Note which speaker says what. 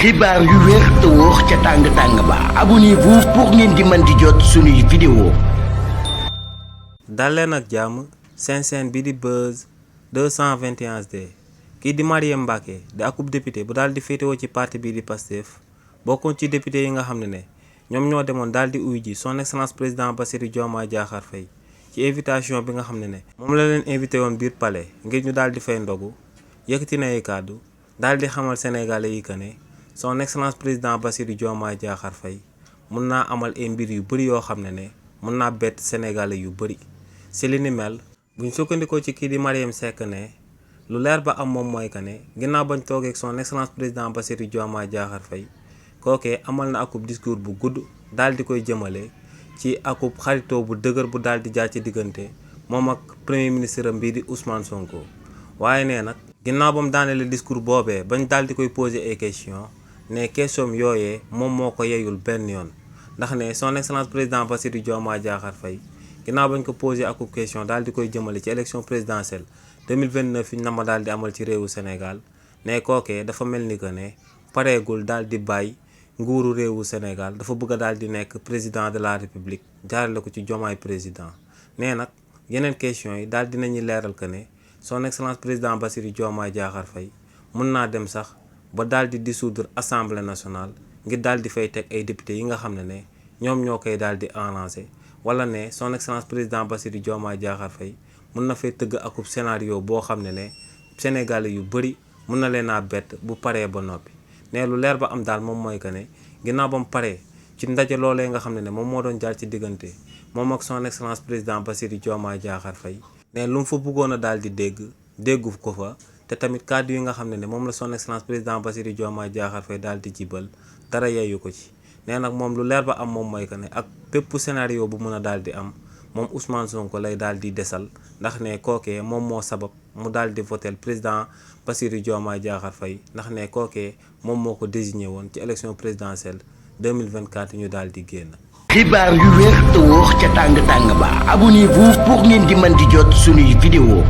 Speaker 1: xibaar yu wér te wóor ca tàng ba abonnez-vous pour ngeen di mën di jot suñuy vidéo.
Speaker 2: dal leen ak jàmm seen chaîne bi di Buzz 221HD kii di Marième Mbacké di akub député bu daal di féetewoo ci parti bi di Pastef bokkoon ci député yi nga xam ne ñoom ñoo demoon daal di uy ji son excellence président Bassirou Diomaye Diakhar Faye ci invitation bi nga xam ne moom la leen invité woon biir palais ngir ñu daal di fay ndogu yëkkati na ay kàddu daal di xamal sénégalais yi que ne son excellence président Bassirou Diomaye Diakhar Faye mun naa amal ay mbir yu bëri yoo xam ne mun naa bett sénégalais yu bëri si li ni mel buñ sukkandikoo ci kii di Marième Seck ne lu leer ba am moom mooy que ne ginnaaw bañ toogee ak son excellence président Bassirou Diomaye Diakhar Faye kookee amal na akub discours bu gudd daal di koy jëmale ci akub xaritoo bu dëgër bu daal di jaar ci diggante moom ak premier ministre am bii di Ousmane Sonko waaye nee nag ginnaaw ba mu daaneele discours boobee bañ daal di koy poser ay question ne question yooyee moom moo ko yeyul benn yoon ndax ne son excellence président Bassirou Diomaye Diakhar Faye ginnaaw bañ ko posé akub question daal di koy jëmale ci élection présidentielle 2029 yi na ma daal di amal ci réewu Sénégal ne kookee dafa mel ni que ne pareegul daal di bàyyi nguuru réewu Sénégal dafa bëgg a daal di nekk président de la république jaarale ko ci Diomaye président nee nag yeneen question yi daal dinañu leeral que ne son excellence président Bassirou Diomaye Diakhar Faye mun naa dem sax ba daal di dissoudre assemblée nationale ngir daal di fay teg ay députés yi nga xam ne ñoom ñoo koy daal di arrangé wala ne son excellence président Bassirou Diomaye Diakhar Faye mun na fay tëgg akub scénario boo xam ne sénégalais yu bëri mun na leen a bett bu paree ba noppi ne lu leer ba am daal moom mooy que ne ginnaaw ba mu paree ci ndaje loolee nga xam ne moom moo doon jaar ci diggante moom ak son excellence président Bassirou Diomaye Diakhar Faye ne lu mu fa bëggoon a daal di déggu ko fa te tamit kàddu yi nga xam ne moom la son excellence président Bassirou Diomaye Diakhar Faye daal di jibal dara yeeyu ko ci nee nag moom lu leer ba am moom mooy que ne ak bépp scénario bu mën a daal di am moom Ousmane Sonko lay daal di desal ndax ne kookee moom moo sabab mu daal di votel président Bassirou Diomaye Diakhar Faye ndax ne kookee moom moo ko désigné woon ci élection présidentielle 2024 ñu daal di génn.
Speaker 1: xibaar yu wér te wóor ca tàng ba abonnez-vous pour ngeen di mën di jot suñuy vidéo.